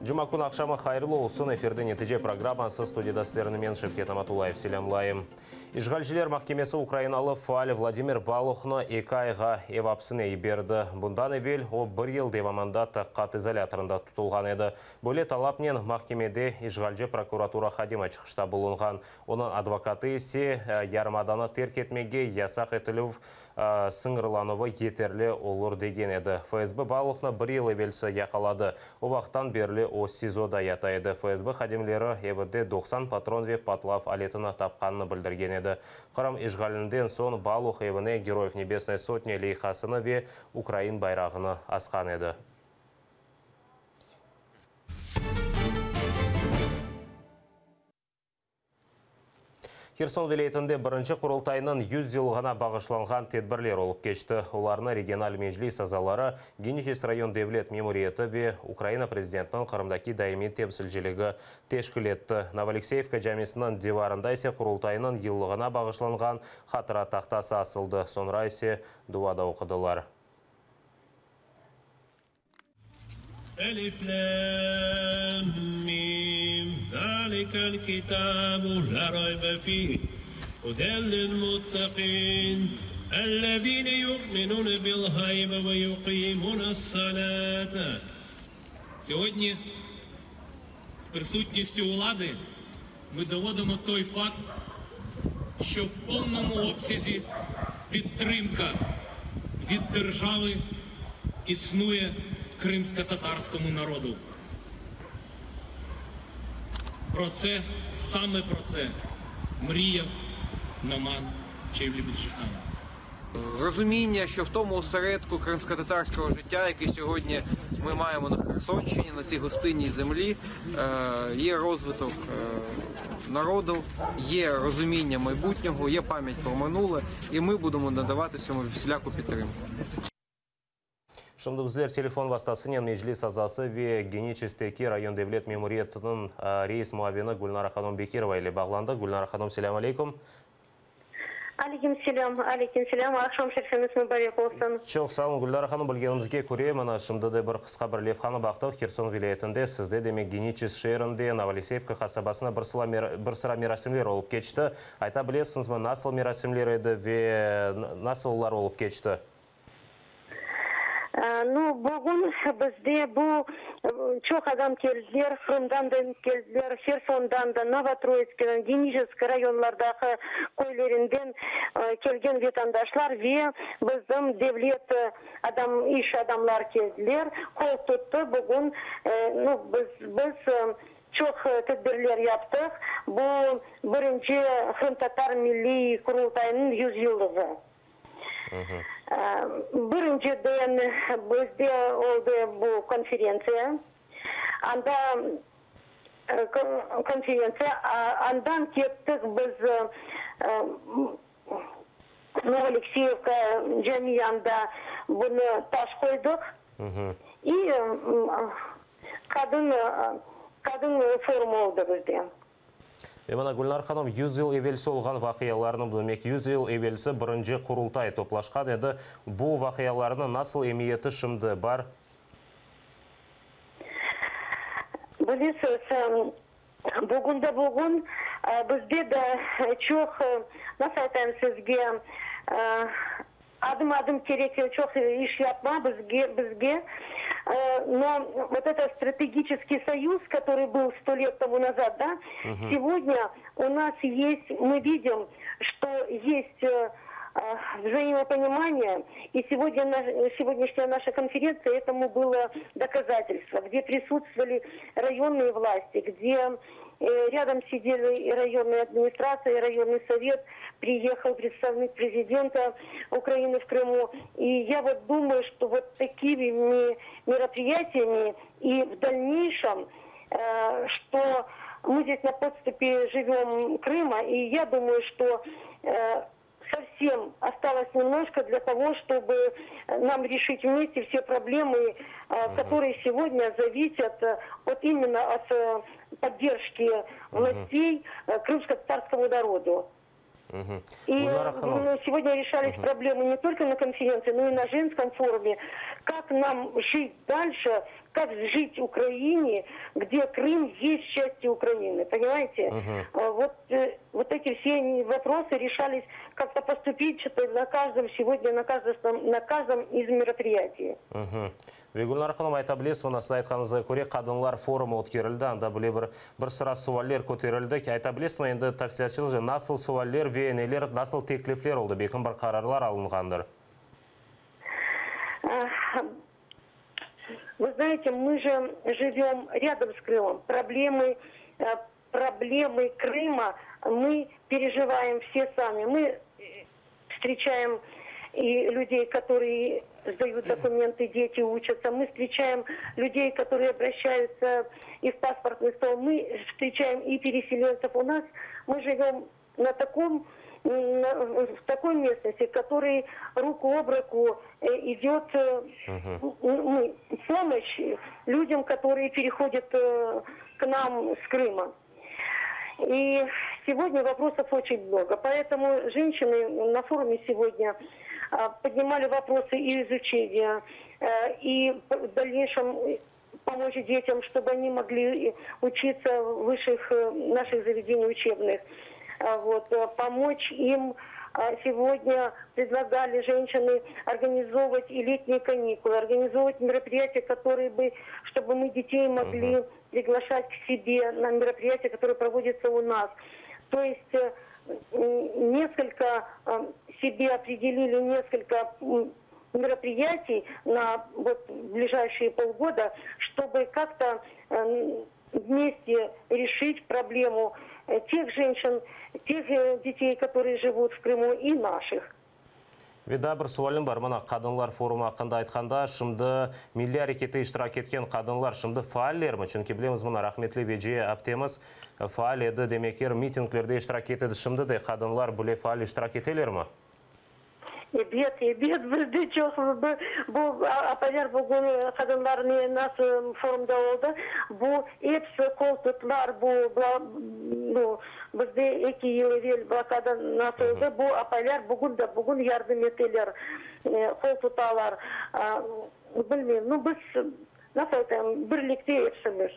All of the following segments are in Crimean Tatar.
Cuma kün aqşamı hayırlı olsun! Efirde Netice programması, studiyada sizlerni men, Şevket Amatullayev, selâmlayım. İşğalciler mahkemesi ukrainalı faal Vladimir Baluhnı eki ayğa ev apsine yiberdi. Bundan evel o, bir yıl devamında taqiqat izolâtorında tutulğan edi. Böyle talapnen mahkemede işğalci prokuratura hadimi çıqışta bulunğan. Onıñ advokatı ise, yarımadanı terk etmege yasaq etilüv sıñırlanuvı yeterli olur degen edi. FSB Baluhnı bir yıl evelsi yaqaladı. O vaqıttan berli o SİZOda yata edi. FSB hadimleri evinde 90 patron ve patlav aletini tapqanını bildirgen edi. Qırım işğalinden soñ Baluh evine Geroyev Nebesnaya sotnâ leyhasını ve ukrain bayrağını asqan edi. Herson vilâyetinde birinci Qurultaynıñ yüz yıllığına bağışlanğan tedbirler olıp keçti. Olarnı regional meclis azaları, Geniçesk rayon devlet memuriyeti ve Ukraina prezidentiniñ Qırımdaki daimiy temsilciligi teşkil etti. Novoalekseyevka camisiniñ divarında ise Qurultaynıñ yıllığına bağışlanğan hatıra tahtası asıldı, soñra ise dua da oqudılar. Elif, Lâm, Mim, Zâlikel kitâbu lâ raybe fîh, huden lil-muttaqîn, ellezîne yu'minûne bil-ğaybi ve yuqîmûnes-salâte. Сьогодні з присутністю влади ми доводимо той факт, що в повному обсязі підтримка від держави існує кримськотатарському народу. Про це, саме про це мріяв Номан Челебіджіхан. Розуміння, що в тому осередку кримськотатарського життя, який сьогодні ми маємо на Херсонщині, на цій гостинній землі, є розвиток народу, є розуміння майбутнього, є пам'ять про минуле, і ми будемо надавати цьому всіляку підтримку. Şimdi bizler telefon vastasınen Meclis azası ve Geniçeskteki rayon devlet memuriyetiniñ reis muavini Gülnara hanım Bekirova ile bağlandıq. Gülnara hanım, selâm aleyküm. Aleyküm selâm, aleyküm selâm, aqşam şerifimiz mubarek olsun. Çoq sağ olun, Gülnara hanım, bilgenimizge köre, mına şimdi de bir qısqa bir levhanı baqtıq, Herson vilâyetinde, sizde, demek, Geniçesk şeerinde, Novoalekseyevka qasabasında bir sıla bir sıra merasimler olıp keçti. Ayta bilesiñizmi, nasıl merasimler edi ve nasıl olar olıp keçti? Nu, bugün bizde bu çoq adam keldiler, Qırımdan da keldiler, Hersondan da, Novotroitskiyden, Geniçesk rayonlardaki köylerinden kelgen vetandaşlar ve bizim devlet adam, iş adamlar keldiler, qol tuttı. Bugün, nu, biz, biz çoq tedbirler yaptıq. Bu birinci Qırımtatar Milliy Qurultayınıñ yüzyıllığı. Birinciden bizde oldı bu konferentsiya. Anda konferentsiya, andan kettik biz Novoalekseyevka cami yanında bunı taş qoydıq. İ qadın qadın forumı oldı bizde. Ve mına, Gülnar hanım, yüz yıl evelsi olğan vaqialarnı, demek, yüz yıl evelsi birinci Qurultay toplaşqan edi. Bu vaqialarnıñ nasıl emiyeti şimdi bar? Bilesiz, bugün de bugün bizde de çoq, nasıl aytayım sizge, Adım-adım kerek, çoq iş yapma bizge, bizge, но вот этот стратегический союз, который был сто лет тому назад, да, сегодня у нас есть, мы видим, что есть взаимопонимание, и сегодня сегодняшняя наша конференция этому было доказательство, где присутствовали районные власти, где рядом сидели и районная администрация, и районный совет, приехал представник президента Украины в Крыму. И я вот думаю, что вот такими мероприятиями и в дальнейшем, что мы здесь на подступе живем Крыма, и я думаю, что совсем осталось немножко для того, чтобы нам решить вместе все проблемы, которые сегодня зависят от именно от поддержки властей крымско-татарскому народу. И сегодня решались проблемы не только на конференции, но и на женском форуме. Как нам жить дальше, как жить Украине, где Крым есть частью Украины, понимаете? Угу. Вот, вот эти все вопросы решались как-то поступить что на каждом сегодня, на каждом, на каждом из мероприятий. Угу. Ve Gülnara hanım ayta bilesiz, mına siz aytqanıñızğa köre qadınlar forumı ötkerildi, anda bile bir, bir sıra sualler köterildi. Ayta bilesiz endi tafsilâtlıca nasıl sualler ve neler, nasıl teklifler oldı, belki bir qararlar alınğandır? Вы знаете, мы же живем рядом с Крымом. Проблемы, проблемы Крыма мы переживаем все сами. Мы встречаем и людей, которые сдают документы, дети учатся. Мы встречаем людей, которые обращаются и в паспортный стол. Мы встречаем и переселенцев. У нас мы живем на таком в такой местности, в которой руку об руку идет угу. помощь людям, которые переходят к нам с Крыма. И сегодня вопросов очень много. Поэтому женщины на форуме сегодня поднимали вопросы и изучения, и в дальнейшем помочь детям, чтобы они могли учиться в высших наших заведениях учебных. Вот, помочь им сегодня предлагали женщины организовывать и летние каникулы, организовывать мероприятия, которые бы, чтобы мы детей могли uh-huh. приглашать к себе на мероприятия, которые проводятся у нас. То есть несколько себе определили несколько мероприятий на вот ближайшие полгода, чтобы как-то вместе решить проблему тех женщин, тех детей, которые живут в Крыму, и наших. Ve daa bir sualim bar. Mına qadınlar forumı aqqında aytqanda, şimdi milliy arekette iştirak etken qadınlar şimdi faallermi? Çünki bilemiz mına rahmetli Veciye aptemiz faal edi, demek mitinglerde iştirak etedi. Şimdi de qadınlar böyle faal iştirak etelermi? Ebet, ebet, bizde çoq bu apaylar bugün qadınlar nasıl forumda oldı. Bu episi qol tuttılar, bu ну, bizde 2 yıl evel blokada nasıl oldı, bu apaylar bugün de bugün yardım eteler, qol tutalar. Bilmeyim, ну biz nasıl aytayım, birlikte epsimiz.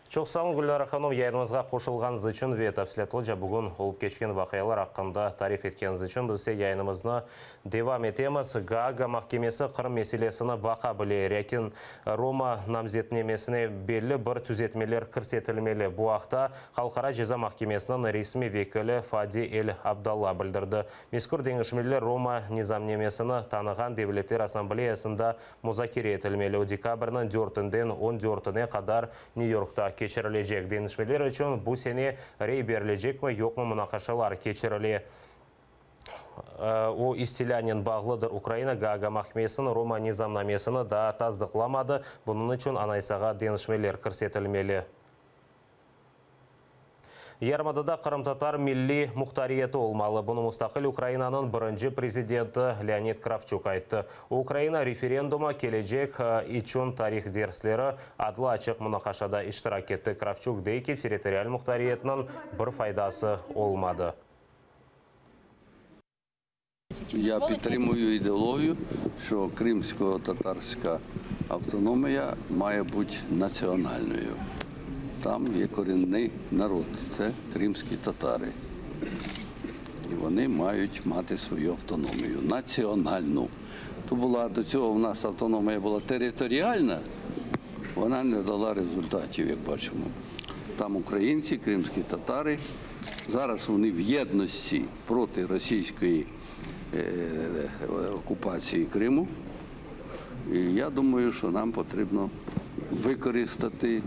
Çoq sağ oluñ Gülnara hanım yayınımızğa qoşulğanıñız içün ve tafsilâtlıca bugün olıp keçken vaqialar aqqında tarif etkeniñiz içün biz ise yayınımıznı devam etemiz. Gaaga mahkemesi Qırım meselesini baqa bile. Lâkin Roma namzetnamesine belli bir tüzetmeler kirsetilmeli. Bu aqta Halqara ceza mahkemesiniñ resmiy vekili Fadi El Abdallah bildirdi. Mezkür deñişmeler Roma nizamnamesini tanığan devletler assambleyasında muzakere etilmeli. Dekabrniñ 4-inden 14-ine qadar Nyu-Yorkta keçirilecek. Deñişmeler içün bu sene rey berilecekmi, yoqmı munaqaşalar keçirile. O istilânen bağlıdır. Ukraina Gaaga mahkemesiniñ Roma nizamnamesini daa tasdıqlamadı. Bunıñ içün anayasağa deñişmeler kirsetilmeli. Yarımadada qırımtatar milliy muhtariyeti olmalı. Bunı mustaqil Ukrainanıñ birinci prezidenti Leonid Kravçuk ayttı. Ukraina referendumı kelecek içün tarih dersleri adlı açıq munaqaşada iştirak etti. Kravçuk dey ki, territorial muhtariyetniñ bir faydası olmadı. Я підтримую ідеологію, що кримсько-татарська автономія має бути національною. Там є корінний народ, це кримські татари. І вони мають мати свою автономію, національну. То була до цього в нас автономія була територіальна, вона не дала результатів, як бачимо. Там українці, кримські татари. Зараз вони в єдності проти російської окупації Криму. І я думаю, що нам потрібно використати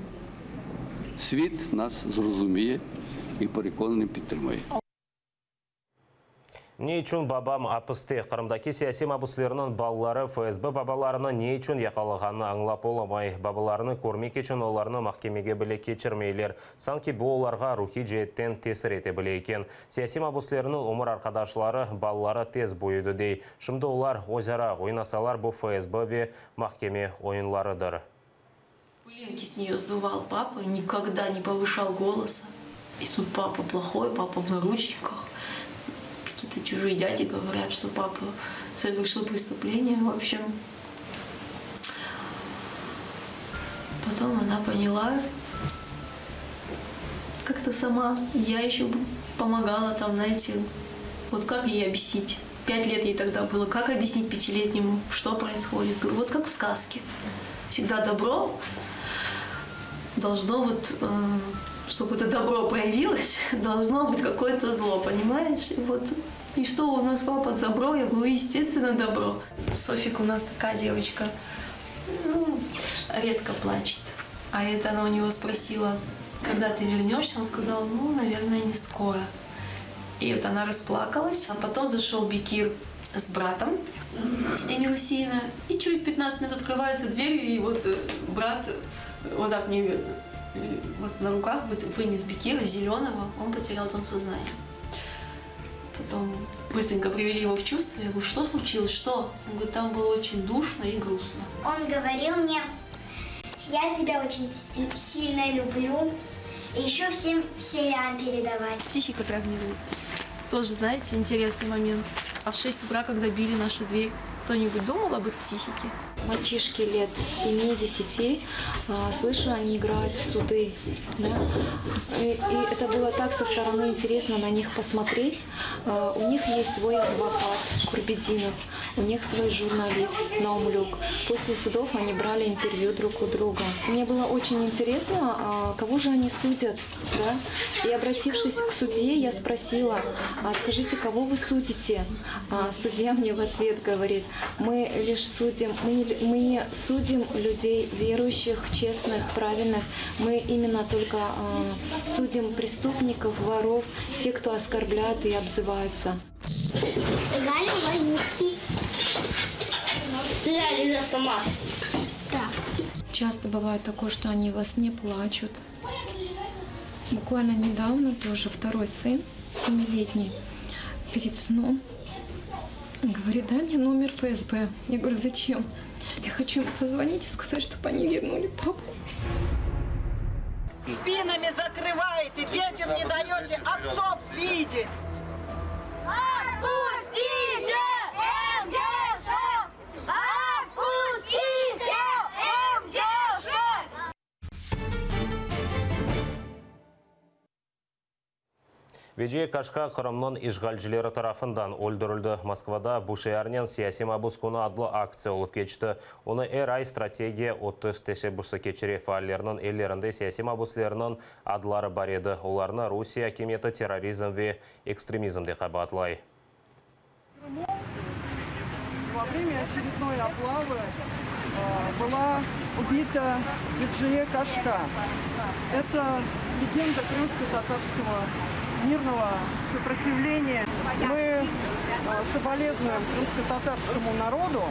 світ нас зрозуміє і переконаний підтримує. Ne içün babam apiste Qırımdaki siyasiy mabüslerniñ balaları FSB babalarını ne içün yaqalağanını añlap olamay. Babalarını körmek içün olarnı mahkemege bile keçirmeyler. Sanki bu olarğa ruhiy ceetten tesir ete bile eken. Siyasiy mabüslerniñ ömür arqadaşları balaları tez büyüdi dey. Şimdi olar özara oynasalar bu FSB ve mahkeme oyunlarıdır. Пылинки с нее сдувал папа, никогда не повышал голоса. И тут папа плохой, папа в наручниках. это чужие дяди говорят, что папа совершил преступление. В общем, потом она поняла как-то сама. Я еще помогала там, знаете, вот как ей объяснить. 5 лет ей тогда было. Как объяснить пятилетнему, что происходит? Говорю, вот как в сказке. Всегда добро должно вот, чтобы это добро проявилось, должно быть какое-то зло, понимаешь? И вот, и что у нас папа добро? Я говорю, естественно, добро. Софика у нас такая девочка, ну, редко плачет. А это она у него спросила, когда ты вернешься, он сказал, ну, наверное, не скоро. И вот она расплакалась. А потом зашел Бекир с братом Эмир-Усеина. И через 15 минут открывается дверь, и вот брат вот так мне вот на руках вынес Бекира зеленого, он потерял там сознание. Потом быстренько привели его в чувство. Я говорю, что случилось, что? Он говорит, там было очень душно и грустно. Он говорил мне, я тебя очень сильно люблю. И еще всем selâm передавать. Психика травмируется. Тоже, знаете, интересный момент. А в 6 утра, когда били нашу дверь, кто-нибудь думал об их психике? Мальчишки лет 7-10, слышу, они играют в суды. Да? И это было так со стороны интересно на них посмотреть. У них есть свой адвокат Курбединов, у них свой журналист Наумлюк. После судов они брали интервью друг у друга. Мне было очень интересно, кого же они судят. Да? И обратившись к судье, я спросила, а скажите, кого вы судите? А судья мне в ответ говорит, мы лишь судим, мы не судим людей верующих, честных, правильных. Мы именно только судим преступников, воров, тех, кто оскорбляют и обзываются. Играли в войнушки. Стреляли из автомата. Да. Часто бывает такое, что они во сне плачут. Буквально недавно тоже второй сын, семилетний, перед сном говорит, дай мне номер ФСБ. Я говорю, зачем? Я хочу им позвонить и сказать, чтобы они вернули папу. Спинами закрываете, детям не даете отцов видеть. Отпустите МЧШ! Отпустите МЧШ! Veciye Kaşka Qırımnıñ işğalcileri tarafından öldürildi. Moskvada bu şiarnen Siyasiy mabüs künü adlı aktsiya olıp keçti. Onı er ay Strategiya 30 teşebbüsi keçire. Faallerniñ ellerinde siyasiy mabüslerniñ adları bar edi. Olarnı Rusiye akimiyeti terrorizm ve ekstremizmde qabaatlay. Во время очередной облавы была убита Веджие Кашка. Это легенда крымско-татарского мирного сопротивления. Мы соболезнуем крымско-татарскому народу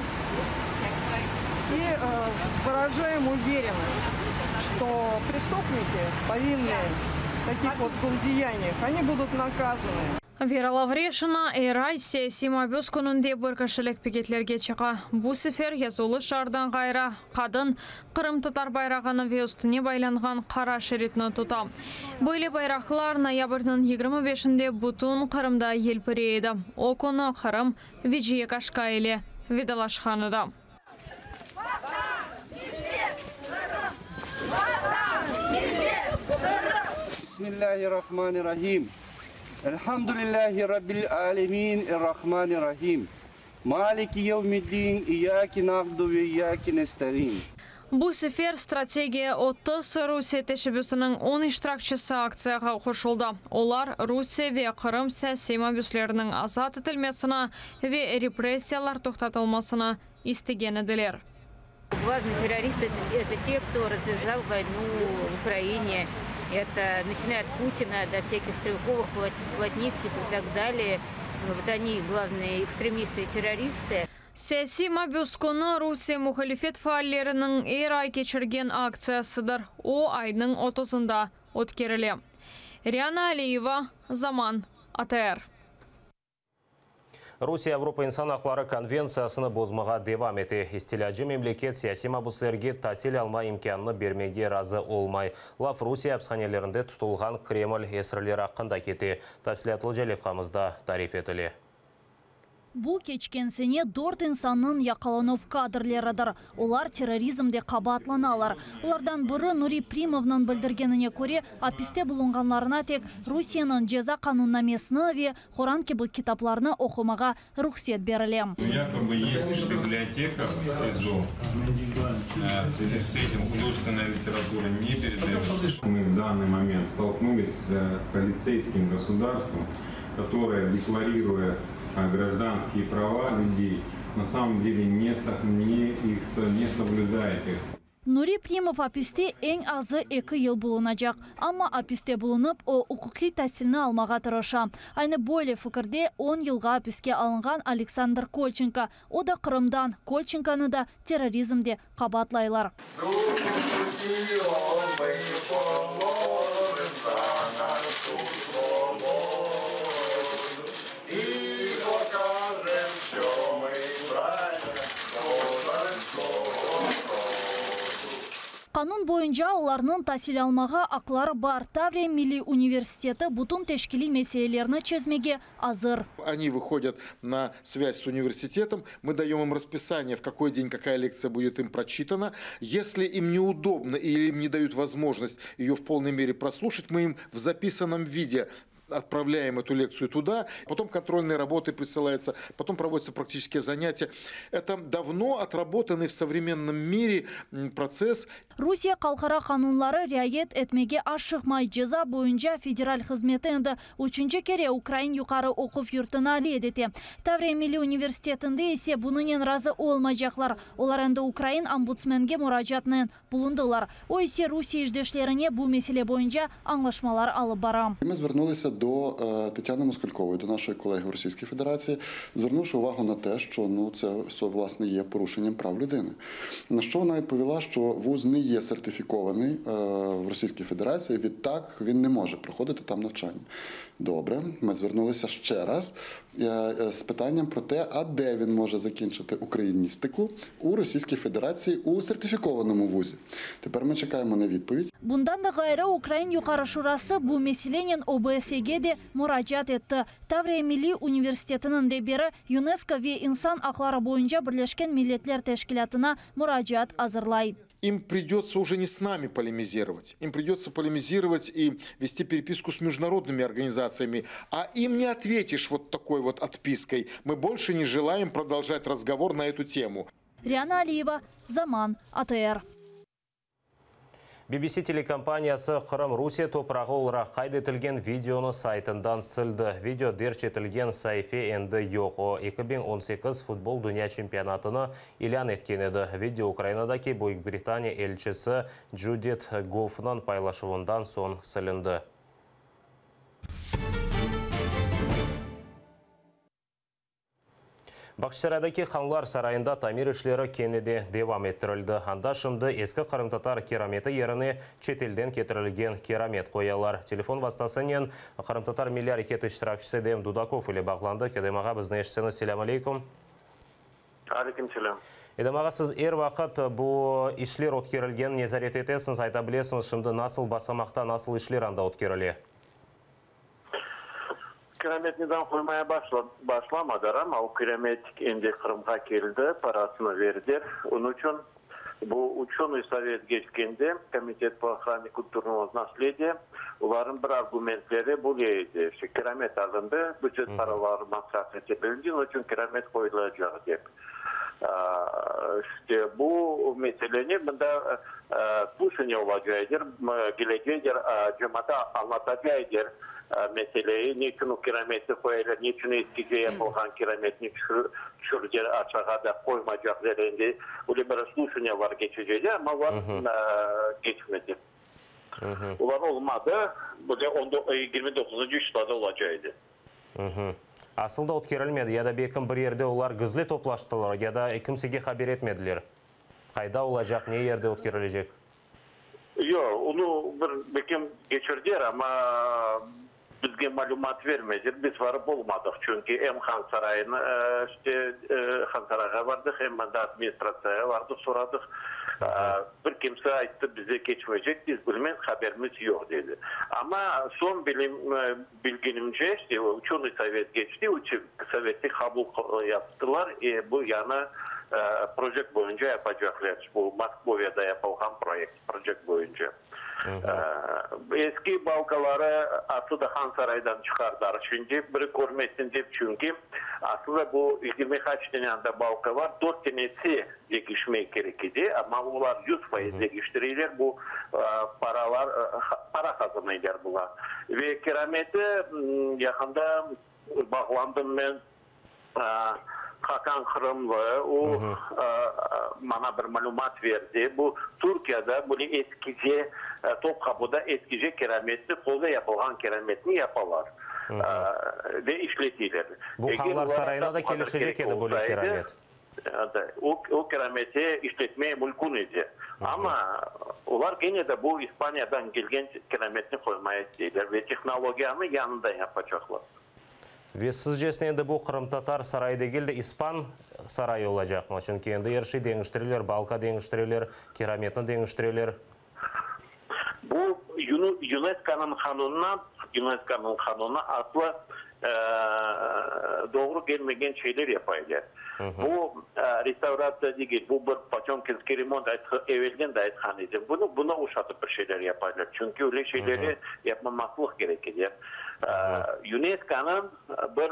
и выражаем уверенность, что преступники, повинные в таких вот злодеяниях, они будут наказаны. Вера Лаврешина, er ay Siyasiy mabüs kününde bir kişilik piketlerge çıqa. Bu sefer yazuvlı şiardan ğayrı qadın qırımtatar bayrağını ve üstüne baylanğan qara şeritni tuta. Böyle bayraqlar noyabrniñ 25-inde bütün Qırımda yelpirey edi. O künü Qırım Veciye Kaşka ile vedalaşqan edi. Vatan, millet, Qırım! Vatan, millet, Qırım! Bismillahirrahmanirrahim. Elhamdülillahi Rabbil alemin, errahmanirrahim. Maliki yevmiddin, iyyaki na'budu ve iyyaki nesta'in. Bu sefer Strategiya 30 Rusiye teşebbüsiniñ 10 iştirakçisi aktsiyağa qoşuldı. Olar Rusiye ve Qırım siyasiy mabüsleriniñ azat etilmesini ve repressiyalar toqtatılmasını istegen ediler. Главные террористы это, это те, кто развязал войну в Украине. Это начиная от Путина до всяких Стрелковых, Плотницких и так далее. Вот они главные экстремисты и террористы. Siyasiy mabüs künü Rusiye muhalifet faalleriniñ er ay keçirgen aktsiyasıdır. O aynıñ 30-ında ötkerile. Riana Aliyeva, Zaman, ATR. Rusiye Avropa İnsan Aqları Konventsiyasını bozmağa devam ete. İstilâcı memleket siyasiy mabüslerge tasil alma imkânını bermege razı olmay. Laf Rusiye apishanelerinde tutulğan Kreml esirleri aqqında kete. Tafsilâtlıca levhamızda tarif etile. Bu, keçken sene dört insannıñ yaqalanuv kadrleridir. Olar terrorizmde qabaatlanalar. Olardan biri Nuri Primovnıñ bildirgenine köre, apiste bulunğanlarına tek Rusiyeniñ ceza qanunnamesini ve Qoran kibi kitaplarnı oqumağa ruhset berile. Yakobı есть библиотека в СИЗО. В связи с этим художественная литература не передается. Мы в данный момент столкнулись с полицейским государством, которое, декларируя гражданские права людей, на самом деле не не их не соблюдает их. Nuri Primov apiste eñ azı eki yıl bulunacaq. Amma apiste bulunıp, o, uquqiy tasilni almağa tırışa. Aynı böyle fikirde on yılğa apiske alınğan Aleksandr Kolçenko. O da Qırımdan. Kolçenkonı da terrorizmde qabaatlaylar. Qanun boyunca olarnıñ tasil almağa aqları bar. Tavriya milliy universiteti bütün teşkiliy meselelerni çezmege azır. Oni vıhodят na svязь с университетом, мы даем им расписание, в какой день какая лекция будет им прочитана. Если им неудобно или им не дают возможность ее в полной мере прослушать, мы им в записанном виде отправляем эту лекцию туда, потом контрольные работы присылаются, потом проводятся практические занятия. Это давно отработанный в современном мире процесс. Rusiye halqara qanunları riayet etmege aşıqmay. Ceza boyunca Federal hızmeti endi üçünci kere ukrain yuqarı oquv yurtuna red ete. Tavriya milliy universitetinde ise bunınen razı olmaycaqlar. Olar endi ukrain ombudsmenge muracaatınen Bulundılar. O ise Rusiye işdeşlerine bu mesele boyunca añlaşmalar alıp bara. Ми звернулися до Тетяни Москалькової, до нашої колеги в Російській Федерації, звернувши увагу на те, що ну це все власне є порушенням прав людини. На що вона відповіла, що вуз не є сертифікований в Російській Федерації, відтак він не може проходити там навчання. Добре, ми звернулися ще раз з питанням про те, а де він може закінчити україністику у Російській Федерації у сертифікованому вузі. Тепер ми чекаємо на відповідь. Bundan da ğayrı, Ukrain Yuqarı Şurası bu meselenen OBSEge de muracaat etti. Tavriya milliy universitetiniñ reberi UNESCO ve İnsan aqları boyunca Birleşken Milletler Teşkilâtına muracaat azırlay. Им придется уже не с нами полемизировать, им придется полемизировать и вести переписку с международными организациями, а им не ответишь вот такой вот отпиской. Мы больше не желаем продолжать разговор на эту тему. Riana Aliyeva, Zaman, ATR. BBC telekompaniyası Qırım Rusiye toprağı olaraq qayd etilgen videonı saytından sildi. Video derc etilgen saife endi yoq. O, 2018 futbol dünya çempionatını ilân etken edi. Video Ukrainadaki Büyük Britaniya elçisi Judit Goufnıñ paylaşuvından soñ silindi. Bağçasaraydaki Hanlar sarayında tamir işleri kene de devam ettirildi. Anda şimdi eski qırımtatar kerameti yerine çetelden ketirilgen keramet qoyalar. Telefon vastasınen qırımtatar milliy areketi iştirakçisi Edem Dudakov ile bağlandıq. Edem ağa, bizni eşitseñiz, selâm aleyküm. Aleyküm selâm. Edem ağa, siz er vaqıt bu işler ötkerilgenini nezaret etesiñiz, ayta bilesiñiz, şimdi nasıl basamaqta, nasıl işler anda ötkerile? Kiramet nizam qoymaya başlamadılar, amma o kiramet endi Qırımğa keldi, parasını verdiler. Onıñ içün bu uçenıy sovet keçkende, Komitet po ohrane kulturnogo naslediya, olarnıñ bir argumentleri böyle edi, işte kiramet alındı, bücet paraları masraf etildi, onıñ içün kiramet qoyulacaq dep. İşte bu meseleni mında sluşaniye olacaydır, kelecektir, cemaata añlatacaydır meseleyi, ne içün o kirametni qoyalar, ne içün eskice yapılğan kirametni tüşürdiler, aşağa da qoymacaqlar endi, öyle bir sluşaniyeler keçecekler, amma olar keçmedi. Olar olmadı, bu da 29-cı çislada olacaq edi. Asıl da ötkerilmedi, ya da belkim bir yerde olar gizli toplaştılar, ya da kimsege haber etmediler. Qayda olacaq, ne yerde ötkerilecek? Yoq, onı bir belkim keçirdiler, amma. Bizge malümat vermediler, biz barıp olmadıq, çünki em Han sarayını, işte, Han sarayğa bardıq, em anda administratsiyağa bardıq, soradıq. Bir kimse ayttı, bize keçmeycek, biz bilmez, haberimiz yoq, dedi. Amma soñ bilim, bilgenimce, işte, uçenıy sovet keçti, sovette qabul yaptılar, bu yañı projekt boyunca yapacaqlar, bu Moskoviyada yapılğan proyekt, projekt boyunca. Eski balkaları aslı da Han saraydan çıqardılar şimdi, biri körmesin dep, çünki aslı da bu 20 qaç tane anda balka bar, dört tanesi degişmek kerek edi, amma olar 100% degiştireyler, bu paralar, para qazanaylar bular. Ve kirameti yaqında bağlandım men. Hakan Qırımlı, o, maña bir malümat berdi. Bu Türkiyede böyle eskice, Topqapıda eskice kirametni, qolda yapılğan kirametni yapalar ve işleteyler. Bu Hanlar sarayına da kelişecek edi böyle kiramet. O kirameti işletmeye mümkün edi. Amma olar kene de bu İspaniyadan kelgen kirametni qoymaya isteyler ve tehnologiyanı yañıdan yapacaqlar. Ve sizcesine endi bu qırımtatar sarayı degil de, ispan sarayı olacaqmı? Çünki endi er şey deñiştireler, balka deñiştireler, kirametni deñiştireler. Bu YUNESKOnıñ qanunına, YUNESKOnıñ qanunına aslı doğru kelmegen şeyler yapaylar. Bu restavratsiya degil, bu bir potemkinskiy remont, evelden de aytqan edim. Bunı buna oşatıp bir şeyler yapaylar. Çünki öyle şeyleri yapmamaqlıq kerek edi. YUNESKOnıñ bir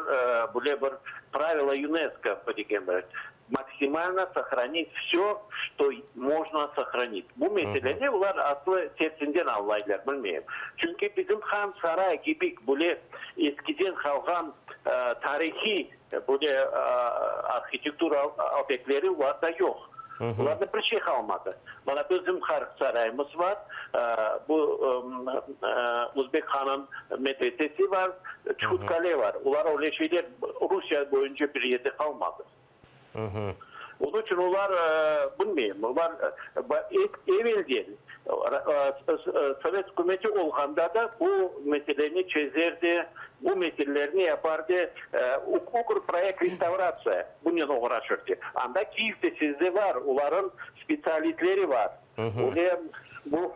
böyle bir pravila YUNESKO degen bir maksimalno sohranit vsö, çto mojno sohranit. Bu meseleni olar aslı tersinden añlaylar, bilmeyim. Çünki bizim Han saray kibi böyle eskiden qalğan tarihiy Böyle arhitektura obyektleri olarda yoq. Olarda bir şey qalmadı. Mana bizim sarayımız bar, bu Özbek hanıñ medresesi bar, Çuhut-Kale bar. Olar öyle şeyler Rusiye boyunca bir yerde qalmadı. Onıñ içün olar, bilmeyim, olar evelden Sovet ükümeti olğanda da bu meseleni çezerdi, bu meselelerni yapardı, Ukrproyektrestavratsiya bunen oğraşırdı. Anda Kiyevde sizde bar, olarnıñ spetsialistleri bar. Öyle bu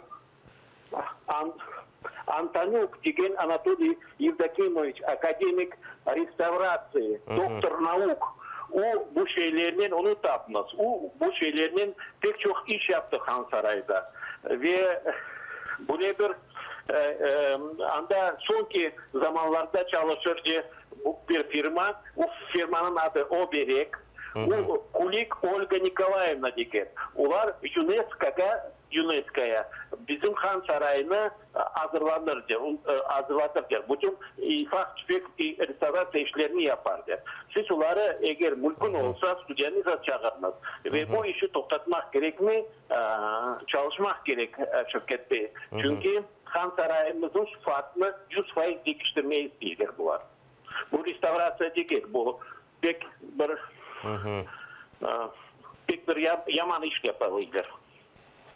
Antonük degen Anatoliy Yevdokimoviç, akademik restavratsiya, doktor nauk, o bu şeylernen, onı tapıñız, o bu şeylernen pek çoq iş yaptı Hansarayda. Ve böyle bir anda soñki zamanlarda çalışırdı bir firma, o firmanıñ adı Oberek, o Kulik Olga Nikolayevna degen, olar YUNESKOğa YUNESKOya bizim Han sarayını azırlanır, azırlatır der, bütün ufaq-tüfek restavratsiya işlerini yapar der. Siz oları, eger mümkün olsa, studiyanıza çağırıñız. Ve bu işi toqtatmaq kerekmi? Çalışmaq kerek, Şevket bey. Çünki Han sarayımıznıñ sıfatını 100% deñiştirmege isteyler bular. Bu restavratsiya degil, bu pek bir pek bir yaman iş yapalar.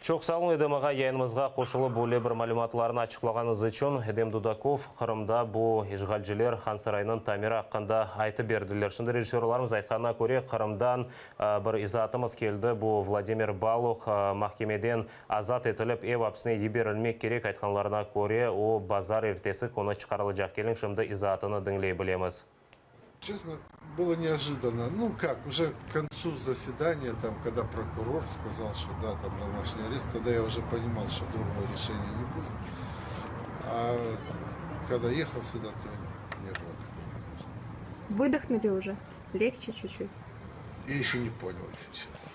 Çoq sağ olun, Edem ağa, yayınımızğa qoşulıp böyle bir malümatlarnı açıqlağanıñız içün. Edem Dudakov, Qırımda bu işğalciler Hansaraynıñ tamiri aqqında aytıp berdiler. Şimdi rejissörlarımız aytqanına köre, Qırımdan bir izaatımız keldi, bu Vladimir Baluh mahkemeden azat etilip ev apsine yiberilmek kerek, aytqanlarına köre, o bazar ertesi künü çıqarılacaq. Keliñ, şimdi izaatını diñley bilemiz. Честно, было неожиданно. Ну как, уже к концу заседания, там, когда прокурор сказал, что да, там домашний арест, тогда я уже понимал, что другого решения не будет. А когда ехал сюда, то не было такого, конечно. Выдохнули уже? Легче чуть-чуть? Я еще не понял, если честно.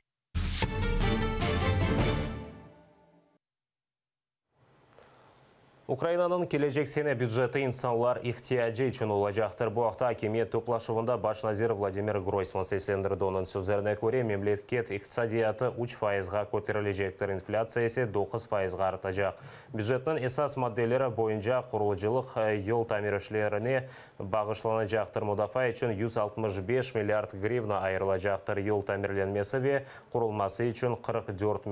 Ukrainanıñ kelecek sene büceti insanlar ihtiyacı içün olacaqtır. Bu aqta akimiyet toplaşuvında baş nazir Vladimir Groysman seslendirdi. Onıñ sözlerine köre, memleket iqtisadiyatı üç fayızğa köterilecektir, inflâtsiya ise doquz fayızğa artacaq. Bücetniñ esas maddeleri boyunca qurucılıq, yol tamir işlerine bağışlanacaqtır, mudafaa içün 165 milliard grivna ayırılacaqtır, yol tamirlenmesi ve qurulması içün 44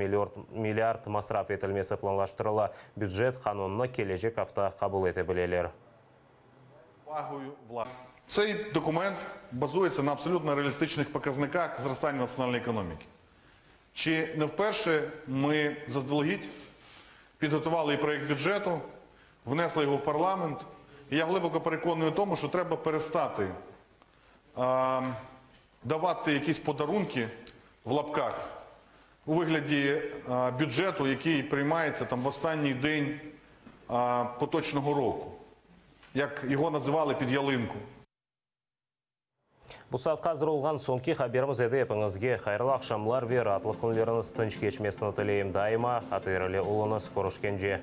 milliard masraf etilmesi planlaştırıla. Bücet qanunını kelecek afta qabul ete bileler. Цей документ базується на абсолютно реалістичних показниках зростання національної економіки. Чи не вперше ми заздалегідь підготували і проєкт бюджету, внесли його в парламент. І я глибоко переконаний у тому, що треба перестати а, давати якісь подарунки в лапках у вигляді а, бюджету, який приймається там в останній день а, поточного року, як його називали під ялинку. Bu saatqa azır olğan soñki haberimiz edi. Epiñizge hayırlı aqşamlar ve raatlıq künleriñiz tınç keçmesini tileyim. Daima ATR ile oluñız. Körüşkence.